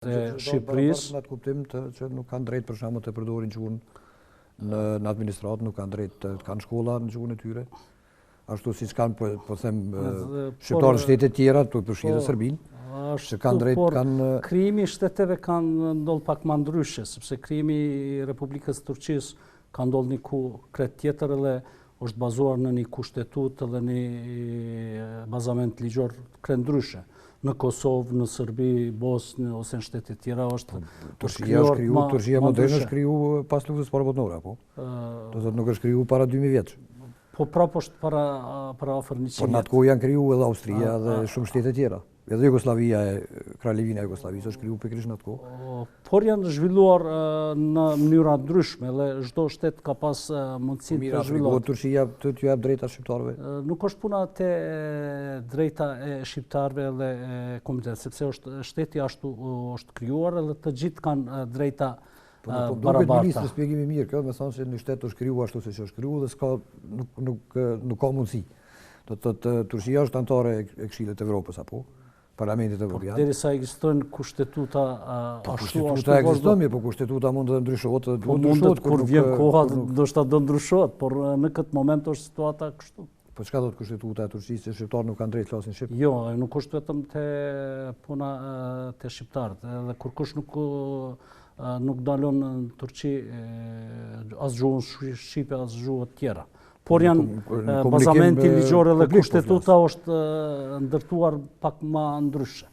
E Shqipërisë. Në atë kuptim të që nuk kanë drejt për shembull të përdorin gjuhën në në administratë, nuk kanë drejt të kanë shkolla në gjuhën e tyre. Ashtu siç kanë po, po them shqiptarët në shtete të tjera, tu përfshirë po, Serbinë, që kanë drejt kanë krijimi i shteteve kanë ndodhur pak më ndryshe, sepse krijimi i Republikës së Turqisë ka ndodhur një kohë krejt tjetër edhe është bazuar në një kushtetutë dhe një bazament ligjor krejt ndryshe. Në Kosovë, në Serbi, Bosnë ose në shtete tjera është po, Turqia është kriju, Turqia moderne është kriju pas luftës parë botërore, apo? Do të thotë nuk është kriju para 2000 vjetësh. Po prapë është para para afër 100 Po në atë kohë janë kriju edhe Austria dhe shumë shtete tjera. Edhe Jugosllavia e Kraljevina e Jugosllavisë është kriju pikërisht në atë kohë. Por janë zhvilluar në mënyra ndryshme dhe çdo shtet ka pas mundësinë të zhvillohet. Mirë, Turqia të t'ju jap drejta shqiptarëve? Nuk është puna te drejta e shqiptarëve dhe e komunitetit, sepse është shteti ashtu është krijuar edhe të gjithë kanë drejta Po nuk po duket ministër shpjegimi mirë kjo, me thonë se një shtet është krijuar ashtu siç është krijuar dhe s'ka nuk nuk nuk ka mundësi. Do të thotë Turqia është anëtare e Këshillit të Evropës apo Parlamentit po, Evropian. Derisa ekzistojnë kushtetuta po, ashtu ashtu kushtetuta ekziston, mirë, po kushtetuta mund të ndryshohet, po duhet ndryshohet kur vjen koha, ndoshta do ndryshohet, por në këtë moment është situata kështu. Po çka thotë kushtetuta e Turqisë se shqiptarët nuk kanë drejtë të flasin shqip? Jo, nuk është vetëm te puna te shqiptarët, edhe kurkush nuk nuk ndalon në Turqi as gjuhën shqipe, as gjuhët tjera. Por janë bazamenti ligjor edhe po kushtetuta është ndërtuar pak ma ndryshe.